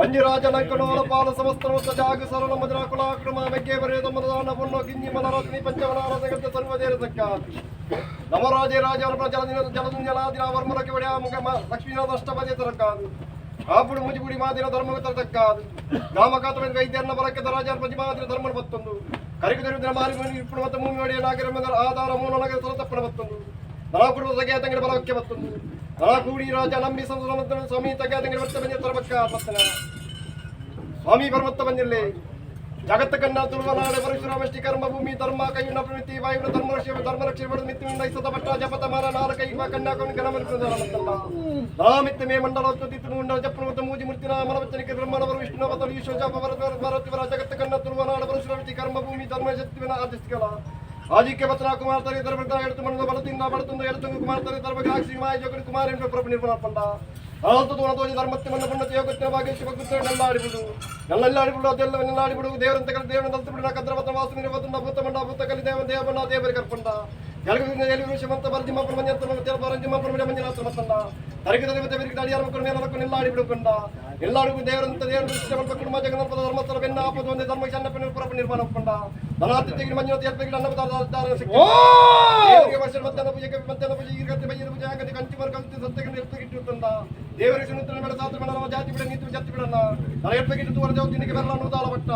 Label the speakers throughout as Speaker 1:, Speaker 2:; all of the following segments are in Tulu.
Speaker 1: ಒಂಜಿ ರಾಜನ ಪಾಲ ಸಮಸ್ತ ಜಾಗ ಸರಳ ಮಧುರ ಕುಲ ಕ್ರಮ ಮೆಕ್ಕೆ ಬರೆಯ ಮದದಾನ ಪೊನ್ನ ಗಿಂಜಿ ಮನರತ್ನಿ ಪಂಚವನಾರ ಜಗತ್ತ ಸರ್ವದೇರ ತಕ್ಕ ನಮರಾಜೇ ರಾಜವರ ಜಲದಿನ ಜಲದಿನ ಜಲಾದಿನ ವರ್ಮಲಕ್ಕೆ ಒಡೆಯ ಮುಖ ಲಕ್ಷ್ಮೀನಾಥ ಅಷ್ಟಪದಿ ತರಕಾದು ಆಪುಡು ಮುಜಿಗುಡಿ ಮಾದಿನ ಧರ್ಮ ತರತಕ್ಕಾದು ಗ್ರಾಮಕಾತ ವೈದ್ಯರನ್ನ ಬಲಕ್ಕೆ ರಾಜರ ಪ್ರತಿಮಾದಿನ ಧರ್ಮ ಬತ್ತೊಂದು ಕರಿಕು ತೆರುವುದಿನ ಮಾರಿ ಇಪ್ಪು ಮತ್ತು ಭೂಮಿ ಒಡೆಯ ನಾಗರ ಆಧಾರ ಮೂಲ ನಗರ ತರತಪ್ಪಣ ಬತ್ತೊಂದು ನಲಾಕುಡುವ ತಗೆಯ ತಂಗಡಿ ಬಲಕ್ಕೆ ಬತ್ತೊಂದು ನಲಾಕೂಡಿ ರಾಜ ನಂಬಿ ಸಂತ ಸ್ವಾಮಿ ತಗೆಯ ತಂಗಡಿ ಬತ್ತ ಬಂದಿ ತರಬಕ್ಕ ಬತ್ತನ ಸ್ವಾಮಿ ಪರ್ವತ ಬಂದಿರಲಿ ಜಗತ್ತ ಕನ್ನ ತುಳುವ ನಾಳೆ ಪರಶುರಾಮಷ್ಟಿ ಕರ್ಮ ಭೂಮಿ ಧರ್ಮ ಕೈಯುನ ಪ್ರಮಿತಿ ವಾಯುವಿನ ಧರ್ಮ ರಕ್ಷೆ ಧರ್ಮ ರಕ್ಷೆ ಬಡ ಮಿತ್ತು ಐಸದ ಭಟ್ಟ ಜಪತ ಮಾರ ನಾಲಕ ಇವ ಕಣ್ಣ ಕೊಂಡು ಗಣಮನ ನಾಮಿತ್ತ ಮೇ ಮಂಡಲ ತಿತ್ತು ಮುಂಡ ಜಪ್ಪನ ಮತ್ತು ಮೂಜಿ ಮೂರ್ತಿನ ಮನವಚ್ಚನಿಕೆ ಬ್ರಹ್ಮಣವರು ವಿಷ್ಣುವತರು ಈಶ್ವರ ಜಪ ಭರತ ಭರತಿವರ ಜಗತ್ತ ಕನ್ನ ತುಳುವ ನಾಡ ಪರಶುರಾಮಷ್ಟಿ ಕರ್ಮ ಭೂಮಿ ಧರ್ಮ ಶಕ್ತಿವನ ಆದಿಸ್ಕಲ ಆದಿಕ್ಯ ಪತ್ರ ಕುಮಾರ್ ತರಿ ಧರ್ಮ ಎಡತು ಮನದ ಬಲದಿಂದ ಬಡತುಂದು ಎಡತು ಕುಮಾರ್ ತರಿ ಧರ್ಮ ಗಾಕ್ಷಿ ಮಾಯ ಜಗನ್ ಕುಮಾರ್ ಎಂಬ ಪ್ರಭು ನಿರ್ಮಲ ಪಂಡ ಅನಂತ ತೋಜ ಧರ್ಮಕ್ಕೆ ಮನ್ನ ಪುಣ್ಯತೆ ಯೋಗತ್ತಿನ ಭಾಗ್ಯ ಶಿವಗುತ್ತ ನೆಲ್ಲಾಡಿಬಿಡು ನೆಲ್ಲಾಡಿಬಿಡು ಅದೆಲ್ಲ ನೆಲ್ಲಾಡಿಬಿಡು ದೇವರಂತ ಕಲಿ ದೇವನ ದಲ್ತು ಬಿಡು ಕದ್ರ ಪತ್ರ ವಾಸು ನಿರ್ವತನ ಭೂತ ಮಂಡ ಭೂತ ಕಲಿ ದೇವ ದೇವನ ದೇವರಿ ಕರ್ಪಂಡ ಜಲಗದಿಂದ ಎಲ್ಲಿ ಶಿವಂತ ಬರಜಿಮ್ಮ ಮಂಜಂತ ಬರಂಜಿಮ್ಮ ಮಂಜನಾಥ ಮತ್ತಂಡ ತರಗಿದ ದೇವತೆ ಬೆರಿಗಿದ ಅಡಿಯಾರ ಮಕ್ಕಳು ಮೇಲಕ್ಕೂ ನೆಲ್ಲಾಡಿಬಿಡು ಕಂಡ ಎಲ್ಲರಿಗೂ ದೇವರಂತ ದೇವರ ದೃಷ್ಟಿ ಕುಟುಂಬ ಜಗನ್ನಪದ ಧರ್ಮಸ್ಥಳ ಬೆನ್ನ ಆಪದ ಒಂದೇ ಧರ್ಮ ಚನ್ನ ಪ್ರಭು ನಿರ್ಮಾಣ ಪಂಡ ಧನಾತಿಥಿಗೆ ಮಂಜುನಾಥ ಎಲ್ಪಗಿಡ ಅನ್ನದಾರ ದೇವರಿಗೆ ವರ್ಷ ಮಧ್ಯಾಹ್ನ ಪೂಜೆ ಮಧ್ಯಾಹ್ನ ಪೂಜೆ ಈಗತ್ತೆ ಬಯ್ಯನ ಪೂಜೆ ಆಗತ್ತೆ ಕಂಚಿ ಮರ ಕಲ್ತಿ ಸತ್ಯಕ್ಕೆ ಎಲ್ಪಗಿಟ್ಟಿರುತ್ತಂದ ದೇವರಿಗೆ ಸುನೂತನ ಬೇಡ ಸಾತ್ರ ಬೇಡ ಜಾತಿ ಬಿಡ ನೀತಿ ಜಾತಿ ಬಿಡಣ್ಣ ನನ್ನ ಎಲ್ಪಗಿಟ್ಟು ತೋರ ದೇವ ತಿನ್ನಿಗೆ ಬೆಲ್ಲ ಅನ್ನೋದಾಲ ಬಟ್ಟ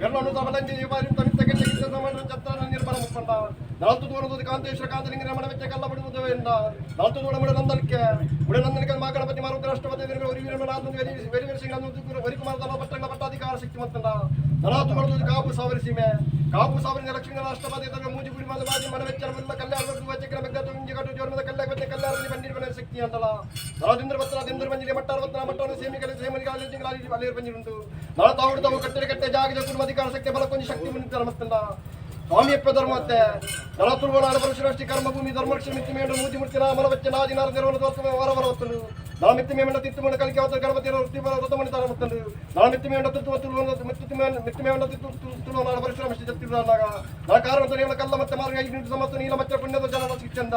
Speaker 1: ಬೆಲ್ಲ ಅನ್ನೋದಾಲ ಬಲಂಜಿ ಬಾರಿ ತಮಿತ್ತ ಕೆಟ್ಟ ಗಿಟ್ಟ ಸಮಾನ ಚತ್ರ ನಿರ್ಮಾಣ ಮುಪ್ಪಂಡ ನಲತ್ತು ದೂರದ ಕಾಂತೇಶ್ವರ ಕಾಂತಲಿಂಗ ರಮಣ ವೆಚ್ಚ ಕಲ್ಲ ಬಿಡುವುದು ಎಂದ ನಲತ್ತು ದೂರ ಮುಡ ನಂದಲಿಕೆ ಮುಡ ನಂದಲಿಕೆ ಮಾಗಣಪತಿ ಮಾರುತಿ ರಾಷ್ಟ್ರಪತಿ ஒரு ವರಿಕುಮಾರ ಪಟ್ಟಾಧಿಕಾರ ಶಕ್ತಿ ಮತ್ತಂದ ನಲತ್ತು ಬಡದು ಕಾಪು ಸಾವಿರ ಸೀಮೆ ಕಾಪು ಸಾವಿರ ಲಕ್ಷ್ಮೀ ರಾಷ್ಟ್ರಪತಿ ಮೂಜಿ ಗುರಿ ಮಾದ ಬಾಜಿ ಮನ ವೆಚ್ಚ ಬಲ್ಲ ಕಲ್ಯಾಣ ವಚಕ್ರ ಬೆಗ್ಗ ತುಂಜಿ ಕಟ್ಟು ಜೋರ್ಮದ ಕಲ್ಯಾಣ ಬೆತ್ತ ಕಲ್ಯಾಣ ಬಂಡಿ ಬನ ಶಕ್ತಿ ಅಂತಲ್ಲ ನಲದಿಂದ್ರ ಬತ್ತನ ದಿಂದ್ರ ಬಂಜಿಗೆ ಮಟ್ಟಾರ ಬತ್ತನ ಮಟ್ಟವನ್ನು ಸೇಮಿಕಲೆ ಸೇಮನಿಗೆ ಅಲ್ಲಿ ತಿಂಗಳ ಅಲ್ಲಿ ಬಂಜಿರುಂಟು ನಲ ತಾವು ತಾವು ಕಟ್ಟರೆ ಕಟ್ಟೆ ಜಾಗ ಕುಟುಂಬ ಅಧಿಕಾರ ಶಕ್ತಿ ಬಲಕ್ಕೊಂಜಿ ಶಕ್ತಿ ಮುಂದಿದ್ದಾರೆ ಮತ್ತಂದ ಸ್ವಾಮಿಯಪ್ಪ ಧರ್ಮತ್ತೆ ನಲತುರ್ವನಾಡ ಪರಶುರಾಷ್ಟ್ರಿ ಕರ್ಮಭೂಮಿ ಧರ್ಮರಕ್ಷ ಮಿತ್ತಿ ಮೇಂಡ ಮೂಜಿ ಮೂರ್ತಿ ಮನ ವಚ್ಚ ನಾದಿ ನಾರ ದೇವನ ದೋರ್ತ ವರ ವರ ಒತ್ತಲು ನಳ ಮಿತ್ತಿ ಮೇಂಡ ತಿತ್ತು ಮುಂಡ ಕಲಿಕೆ ಅವತ ಗಣಪತಿ ವೃತ್ತಿ ವ್ರತಮಣಿ ತಾರ ಮತ್ತಂದು ನಳ ಮಿತ್ತಿ ಮೇಂಡ ತುತ್ತು ತುಳುವ ಮಿತ್ತಿ ಮಿತ್ತಿ ಮೇಂಡ ತಿತ್ತು ತುಳುವನಾಡ ಪರಶುರಾಮ ಜತ್ತಿರುವಾಗ ನಳ ಕಾರಣ ನೀಲ ಕಲ್ಲ ಮತ್ತೆ ಮಾರ್ಗ ಐದು ಸಮಸ್ತ ನೀಲ ಮಚ್ಚ ಪುಣ್ಯದ ಜನ ಶಿಕ್ಷಂದ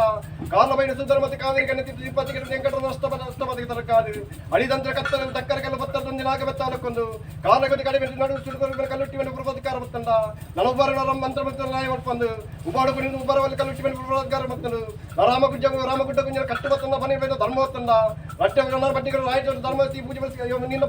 Speaker 1: ಕಾರಣ ಬೈನ ಸುಂದರ ಮತ್ತೆ ಕಾವೇರಿ ಕಣ್ಣ ತಿತ್ತು ಇಪ್ಪತ್ತಿಗೆ ವೆಂಕಟರ ಅಷ್ಟಪದ ಅಷ್ಟಪದಿಗೆ ತರಕಾದು ಅಳಿದಂತ್ರ ಕತ್ತಲ ತಕ್ಕರ ಕಲ್ಲ ಬತ್ತದೊಂದು ನಾಗ ಬೆತ್ತಾಲಕ್ಕೊಂದು ಕಾರಣಗತಿ ಕಡಿಮೆ ನಡು ಸುಡುಕರು ಕಲ್ಲುಟ್ಟಿ ಮೇಲೆ ಪ್ರತಿಕಾರ ಮತ್ತಂದ ನಲೊಬ್ಬರ ನರ ಮಂತ್ರ ಮಂತ್ರ ನಾಯ ಮಟ್ಪಂದು ಉಬಾಡು ಕುಣಿದು ಉಬ್ಬರವಲ್ಲಿ ಕಲ್ಲುಟ್ಟಿ ಮೇಲೆ ಪ್ರತಿಕಾರ ಮತ್ತಂದು ರಾಮಗುಡ್ಡ ರಾಮಗುಡ್ಡ ಕುಂಜನ ಕಟ್ಟು ಬತ್ತಂದ ಮನೆ ಬೇಡ ಧರ್ಮ ಹೊತ್ತಂದ ರಟ್ಟೆ ಬಟ್ಟಿಗಳು ರಾಯ ಧರ್ಮ ಪೂಜೆ ನಿನ್ನ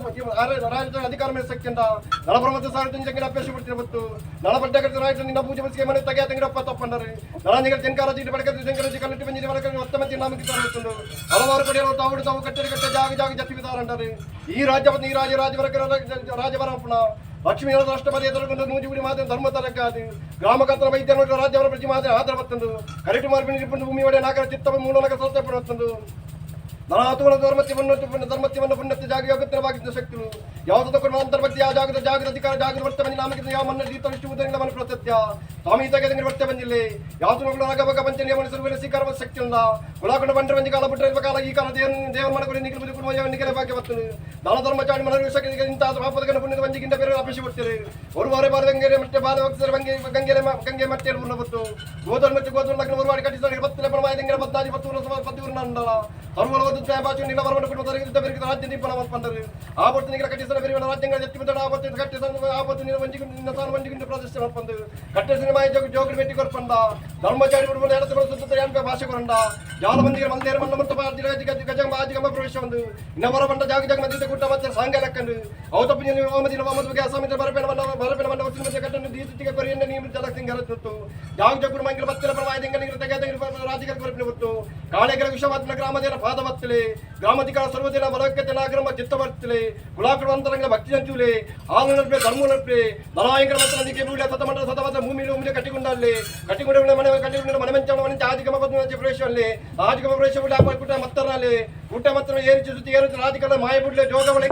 Speaker 1: ರಾಯ ಅಧಿಕಾರ ಮೇಲೆ ಶಕ್ತಿಂದ ನಳಬ್ರಹ್ಮದ ಸಾರ ಜಂಗಿನ ಅಭ್ಯಾಸ ಬಿಡ್ತಿರ ಬತ್ತು ನಳಬಡ್ಡ ರಾಯ ನಿನ್ನ ಪೂಜೆ ಬಸ್ಗೆ ಮನೆ ತಗೆಯ ತಂಗಿರಪ್ಪ ತಪ್ಪಂಡರು ನಳನಿಗಳ ತೆಂಕಾರ ಚೀಟಿ ಬಡಕ ತೆಂಕರ ಕಲ್ಲುಟ್ಟಿ ಬಂಜಿನ ಬಡಕ ಒತ್ತಮತಿ ನಾಮಕ್ಕೆ ತರುತ್ತಂಡು ಹಲವಾರು ಕಡೆಯವರು ತಾವು ತಾವು ಕಟ್ಟರೆ ಕಟ್ಟೆ ಜಾಗ ಜಾಗ ಜತಿ ವಿಧಾರಂಡರು ಈ ರಾಜ್ಯವನ್ನು ಈ ರಾಜ್ಯ ರಾಜವರ ರಾಜವರಪ್ಪಣ ಲಕ್ಷ್ಮೀ ರಾಷ್ಟ್ರಪತಿ ಎದುರುಕೊಂಡು ನೂಜಿಗುಡಿ ಮಾತ್ರ ಧರ್ಮ ತರಕಾದು ಗ್ರಾಮಕರ್ತರ ವೈದ್ಯನ ರಾಜ್ಯವರ ಪ್ರತಿ ಮಾತ್ರ ಆಧಾರ ಬತ್ತಂದು ಕರೆಕ್ಟ್ ಮಾರ್ಪಿನ ಭೂಮಿ ಒಡೆ ನಾಗರ ಚಿತ್ತ ಮೂಲ ಸ್ವಸ್ಥ ಪಡುತ್ತಂದು ನಲಾತುಗಳ ಧರ್ಮತ್ಯವನ್ನು ಧರ್ಮತ್ಯವನ್ನು ಪುಣ್ಯത്തെ ಜಾಗ ಯೋಗತ್ತಿನ ಶಕ್ತಿಗಳು ಯಾವುದೋ ಕುಟುಂಬ ಅಂತರ್ಭಕ್ತಿ ಆ ಜಾಗದ ಜಾಗದ ಅಧಿಕಾರ ಜಾಗದ ವರ್ತನೆ ನಾಮಕ್ಕೆ ಯಾವ ಮನ್ನ ಜೀತ ವಿಷ್ಣುವುದರಿಂದ ಮನ ಪ್ರಸತ್ಯ ಸ್ವಾಮಿ ತಗೆದಂಗೆ ವರ್ತನೆ ಬಂದಿಲ್ಲ ಯಾವುದು ನಾಗಭಗ ಪಂಚ ನಿಯಮ ಸರ್ವನ ಸ್ವೀಕಾರ ಶಕ್ತಿ ಉಂದ ಕುಲಾಕೊಂಡ ಬಂಡ್ರ ಮಂದಿ ಕಾಲ ಬಿಟ್ಟರೆ ಕಾಲ ಈ ಕಾಲ ದೇವ ದೇವ ಮನಗುರಿ ನಿಖಿಲ ಬುದ್ಧಿ ಕುಟುಂಬ ನಿಖಿಲ ಭಾಗ್ಯ ಬರ್ತದೆ ದಾನ ಧರ್ಮ ಚಾಣಿ ಮನ ಶಕ್ತಿ ಇಂಥ ಪಾಪದ ಪುಣ್ಯದ ಮಂಜಿಗಿಂತ ಬೇರೆ ಅಪೇಕ್ಷೆ ಬಿಡ್ತೀರಿ ஒரு ವಾರ ಬಾರ ಗಂಗೆ ಮತ್ತೆ ಬಾಲ ಭಕ್ತರ ಗಂಗೆ ಗಂಗೆ ಗಂಗೆ ಮತ್ತೆ ಊರ್ನ ಬತ್ತು ಗೋಧರ್ ಮತ್ತೆ ಗೋಧರ್ ಲಗ್ನ ಉರುವಾಡಿ ಕಟ್ಟಿಸ ಪತ್ತು ಲೆಪ್ಪಣ ಮಾಯದಂಗೆ ಪದ್ದಾಜಿ ಪತ್ತು ಪತ್ತು ಊರ್ನ ಅಂಡಲ ಸರ್ವಲೋದ ಬಾಚು ನಿಲವರವನ್ನು ಕುಟುಂಬ ಬೆರಗಿದ ರಾಜ್ಯ ದೀಪನ ಬಂದರು ಆವತ್ತು ನಿಗರ ಕಟ್ಟಿಸಲ ಬೆರಿವನ ರಾಜ್ಯಗಳ ಎತ್ತಿ ಬಿದ್ದ ಆವತ್ತು ಕಟ್ಟಿಸ ಆವತ್ತು ನಿನ್ನ ವಂಜಿಗೆ ನಿನ್ನ ತಾನು ವಂಜಿಗಿಂದ ಪ್ರದರ್ಶನ ಬಂದು ಕಟ್ಟಿಸಿನ ಮಾಯ ಜೋಗ ಜೋಗಡಿ ಬೆಟ್ಟಿ ಕೊರ್ಪಂಡ ಧರ್ಮಚಾರಿ ಬಿಡುವ ಎಡತ ಸುತ್ತ ಎನ್ಪೆ ಭಾಷೆ ಕೊರಂಡ ಜಾಲ ಮಂದಿರ ಮಂದಿರ ಮನ್ನ ಮತ್ತು ಗಜ ಆಜಿಗಮ ಪ್ರವೇಶ ಒಂದು ಇನ್ನವರ ಬಂಡ ಜಾಗ ಜಾಗ ಮಧ್ಯದ ಗುಟ್ಟ ಮತ್ತೆ ಸಾಂಗ ಲಕ್ಕಂಡು ಅವತಪ್ಪ ವಾಮದಿನ ವಾಮದ ಬಗ್ಗೆ ಅಸಾಮಿತ ಬರಪೇಣ ಬಂಡ ಬರಪೇಣ ಬಂಡ ವಸಿನ ಮಧ್ಯೆ ಕಟ್ಟನ್ನು ದೀಸುತ್ತಿಗೆ ಕೊರಿಯನ್ನ ನೀರು ಜಲ ಸಿಂಗರ ತುತ್ತು ಜಾಗ ಜಗುಡು ಮಂಗಿಲ ಬತ್ತಿರ ಪ್ರವಾಯದಿಂಗ ನೀರು ತೆಗೆದ ರಾಜ್ಯಗಳ ಕೊರಪಿನ ಗೊತ್ತು ಕಾಳೆಗರ ವಿಷವಾತ್ಮ ಗ್ರಾಮದೇನ ಪಾದ ಬತ್ತಲೆ ಗ್ರಾಮಧಿಕಾರ ಸರ್ವದಿನ ಬಲಕ್ಕೆ ನಾಗರಮ ಚಿತ್ತ ಬರ್ತಲೆ ಕುಲಾಕುಡು ಅಂತರಂಗ ಭಕ್ತಿ ಜಂಚುಲೆ ಆಲು ನಡ್ಪೆ ಧರ್ಮ ನಡ್ಪೆ ನರಾಯಂಕರ ಮತ್ತು ನದಿಗೆ ಬೂಳೆ ಸತಮಂಡ ಸತಮಂಡ ಭೂಮಿ ಭೂಮಿ ಕಟ್ಟಿಕೊಂಡಲ್ಲಿ ಕಟ್ಟಿಕೊಂಡ ಮನೆ ಕಟ್ಟಿಕೊಂಡ ಮನೆ ಮಂಚ ಮನೆ ಆಜಿಗಮ ಪ್ರವೇಶದಲ್ಲಿ ಆಜಿಗಮ ಪ್ರವೇಶ ಕುಟ ಮತ್ತರಲ್ಲಿ ಕುಟ ಮತ್ತರ ಏರಿಚು ಸುತ್ತಿ ಏರಿಚು ರಾಜಕೀಯ ಮಾಯ ಬಿಡ್ಲೆ ಜೋಗವಳೆ.